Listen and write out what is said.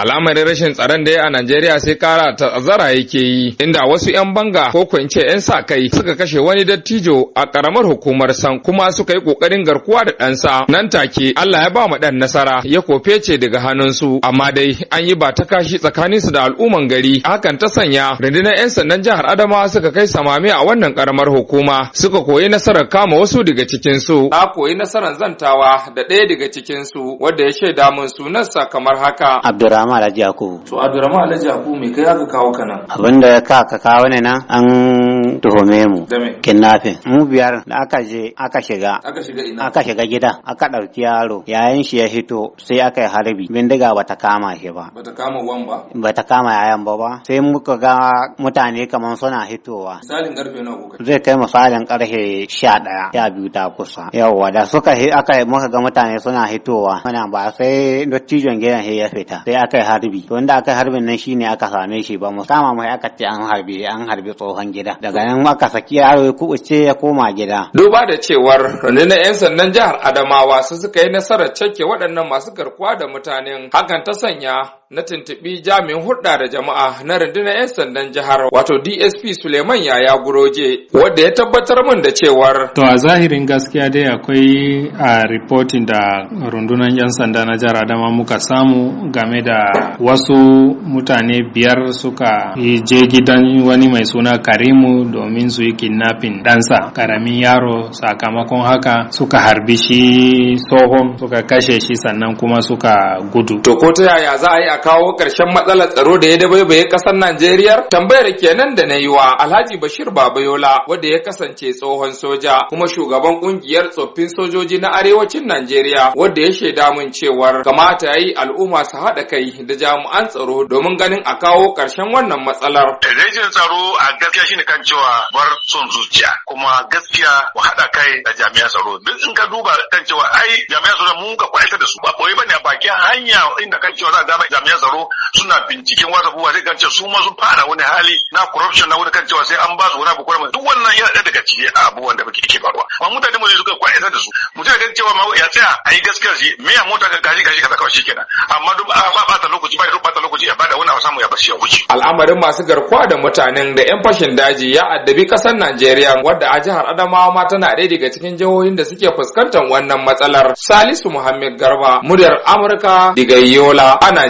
Al'amarin rashin tsaron da ya a Najeriya sai kara ta'azzara yake yi, inda wasu 'yan banga, ko ko ce 'yan sa kai, suka kashe wani dattijo a karamar hukumar San, kuma suka yi kokarin garkuwa da ɗansa. Nan take Allah ya ba mu ɗan nasara, ya kofece daga hannunsu, amma dai an yi ba ta kashi tsakaninsu da al'umman gari. Hakan ta sanya rundunar 'yan sandan jihar Adamawa suka kai samame a wannan karamar hukuma, suka koyi nasarar kama wasu daga cikinsu. Na koyi nasarar zantawa da ɗaya daga cikinsu, wanda ya shaida mun sunansa kamar haka. Abdurrahman Alhaji Yakubu. To, Abdurrahman Alhaji Yakubu, me kai aka kawo ka nan? Abin da ya ka kawo ne nan, an tuhume mu. Da me? Kidnapping. Mu biyar da aka je aka shiga. Aka shiga ina? Aka shiga gida, aka ɗauki yaro, yayin shi ya hito sai aka yi harbi, bindiga bata kama shi ba. Bata kama wan ba? Bata kama yayan ba. Sai muka ga mutane kamar suna hitowa. Misalin karfe nawa kuka? Zai kai misalin karfe 11, 12 ta kusa. Yawwa, da suka aka muka ga mutane suna hitowa. Muna ba sai dattijon gidan ya fita. Sai aka yi harbi. To, inda aka yi harbin nan shine aka same shi, ba mu kama mu, aka ce an harbi tsohon gida. Daga nan aka saki yaro, ya kubuce ya koma gida. Duba da cewar rundunar 'yan sandan jihar Adamawa su suka yi nasarar cafke waɗannan masu garkuwa da mutanen, hakan ta sanya na tuntuɓi jami'in hulɗa da jama'a na rundunar 'yan sandan jihar, wato DSP Suleiman Yaya Guroje, wanda ya tabbatar min da cewar To, a zahirin gaskiya dai akwai a reporting da rundunar 'yan sanda na jihar Adama muka samu game da wasu mutane biyar suka je gidan wani mai suna Karimu domin su yi kidnapping ɗansa, karamin yaro. Sakamakon haka suka harbi shi tsohon, suka kashe shi, sannan kuma suka gudu. To, ko ta yaya za a yi a kawo ƙarshen matsalar tsaro da ya dabaibaye ƙasar Najeriya? Tambayar kenan da na yi wa Alhaji Bashir Babayola, wanda ya kasance tsohon soja kuma shugaban ƙungiyar tsoffin sojoji na arewacin Najeriya, wanda ya shaida min cewar kamata ya yi al'umma su haɗa kai da jami'an tsaro domin ganin a kawo ƙarshen wannan matsalar. Rashin tsaro a gaskiya shine kan cewa bar son zuciya, kuma gaskiya mu haɗa kai da jami'an tsaro. Duk in ka duba kan cewa ai jami'an tsaro mun ka kwaitar da su, ba boye bane, a bakin hanya inda kan cewa za a ga jami'an tsaro suna binciken wasu abubuwa, sai kan cewa su ma sun fara wani hali na corruption, na wani kan cewa sai an ba su wani abu. Kuma duk wannan yana ɗaya daga cikin abubuwan da muke ke faruwa. Amma mutane mu ne suka kwaitar da su, mutum ya kan cewa ma ya tsaya a yi gaskiya, shi me ya mota ka gashi gashi kaza, kawai shikenan. Amma duk ba bata lokaci, ba ya bata lokaci, ya bada wani abu, samu ya bar shi ya wuce. Al'amarin masu garkuwa da mutanen da 'yan fashin daji ya addabi ƙasar Najeriya, wadda a jihar Adamawa ma tana ɗaya daga cikin jihohin da suke fuskantar wannan matsalar. Salisu Muhammad Garba, Muryar Amurka, daga Yola a Najeriya.